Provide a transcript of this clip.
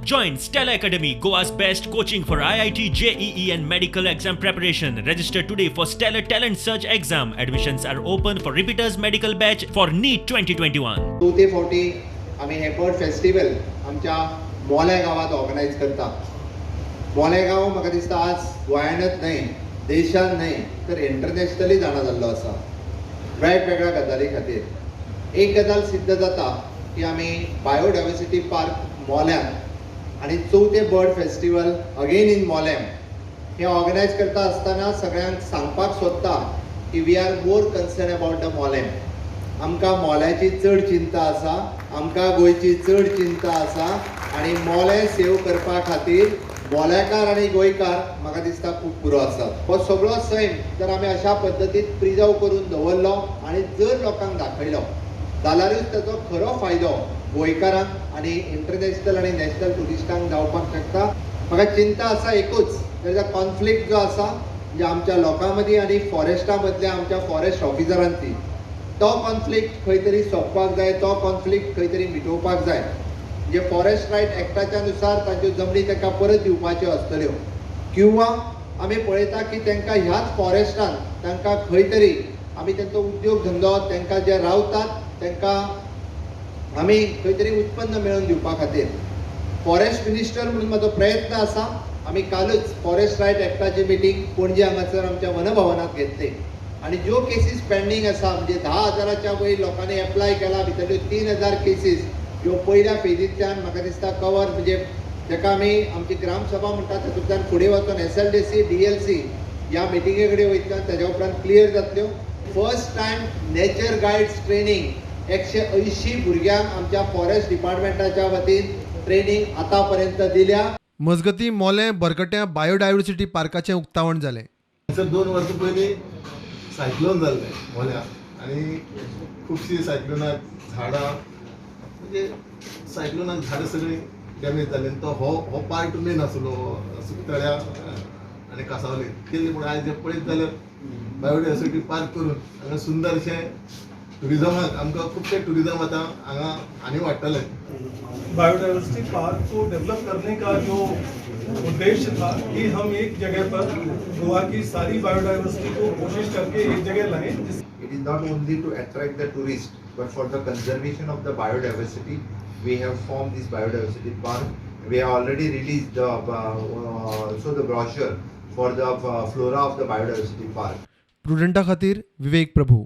Join Stella Academy, Goa's best coaching for IIT, JEE, and medical exam preparation. Register today for Stellar Talent Search exam. Admissions are open for repeaters medical batch for NEET 2021. चवथे फावटी आमी हें bird festival आमच्या मोल्या गांवांत organise करता. मोल्या गांव म्हाका दिसता आज गोंयानच न्हय, देशान न्हय तर इंटरनॅशनली जाणा जाल्लो आसा वेगवेगळ्या गजाली खातीर. एक गजाल सिद्ध जाता की आमी बायोडायवर्सिटी पार्क मोल्यान आनी चवथें bird festival again in Mollem हें ऑर्गनायज करता आसतना सगळ्यांक सांगपाक सोदता की we are more concern about the Mollem. आमकां मोल्याची चड चिंता आसा, आमकां गोंयची चड चिंता आसा आनी मोलें सेव करपा खातीर मोल्याकार आनी गोंयकार म्हाका दिसता खूब पुरो आसात. हो सगळो सैम जर आमी अशा पद्दतीन प्रिजर्व करून दवरलो आनी जर लोकांक दाखयलो जाल्यारूच ताचो खरो फायदो गोंयकारांक आनी इंटरनॅशनल आनी नॅशनल ट्युरिस्टांक जावपाक शकता. म्हाका चिंता आसा एकूच, तेजो कॉन्फ्लिक्ट जो आसा म्हणजे आमच्या लोकां मदीं आनी फॉरेस्टा मदल्या आमच्या फॉरेस्ट ऑफिसरांची, तो कॉन्फ्लिक्ट खंय तरी सोंपपाक जाय, तो कॉन्फ्लिक्ट खंय तरी मिटोवपाक जाय. म्हणजे फॉरेस्ट रायट एक्टाच्या नुसार तांच्यो जमनी तांकां परत दिवपाच्यो आसतल्यो किंवा आमी पळयता की तांकां ह्याच फॉरेस्टान तांकां खंय तरी आमी तांचो उद्योग धंदो, तांकां जे रावतात तांकां आमी खंय तरी उत्पन्न मेळोवन दिवपा खातीर फॉरेस्ट मिनिस्टर म्हणून म्हाजो प्रयत्न आसा. आमी कालूच फॉरेस्ट रायट एक्टाची मिटींग पणजे हांगासर आमच्या वनभवनात घेतली आनी ज्यो केसीस पेंडींग आसा, म्हणजे 10,000च्या वयर लोकांनी एप्लाय केला, भितरल्यो 3000 केसीस ज्यो पयल्या फेजींतल्यान म्हाका दिसता कवर, म्हणजे जाका आमी आमची ग्रामसभा म्हणटा तातूंतल्यान फुडें वचून एसएलडीसी, डीएलसी ह्या मिटिंगे कडेन वयतलो, ताज्या उपरांत क्लियर जातल्यो. First time nature guides training 180 भुरग्यांक आमच्या फॉरेस्ट डिपार्टमेंटाच्या वतीन ट्रेनींग आतां पर्यंत दिल्या. मजगतीं, मोलें बरकट्यां बायोडायव्हर्सिटी पार्काचें उक्तावण जालें. हांगसर 2 वर्सां पयलीं सायक्लोन जाल्लें मोल्यां आनी खुबशीं सायक्लोनाक झाडां, म्हणजे सायक्लोनाक झाडां सगळीं डॅमेज जालीं आनी तो हो हो पार्ट मेन आसलो, सुकतळ्या आनी कासावले केल्ली. पूण आयज जें पळयत जाल्यार बायोडायवर्सिटी पार्क करून हांगा सुंदरशें ट्युरिजमाक आमकां खुबशें ट्युरिजम आतां हांगा आनी वाडटलें. बायोडाइवर्सिटी पार्क को डेवलप करने का जो उद्देश्य था कि हम एक जगह पर गोवा की सारी बायोडाइवर्सिटी को कोशिश करके एक जगह लाएं जिस It is not only to attract the tourist, but for the conservation of the biodiversity, we have formed this biodiversity park. We have already released the also the brochure for the flora of the biodiversity park. प्रुडंटा खातीर विवेक प्रभू.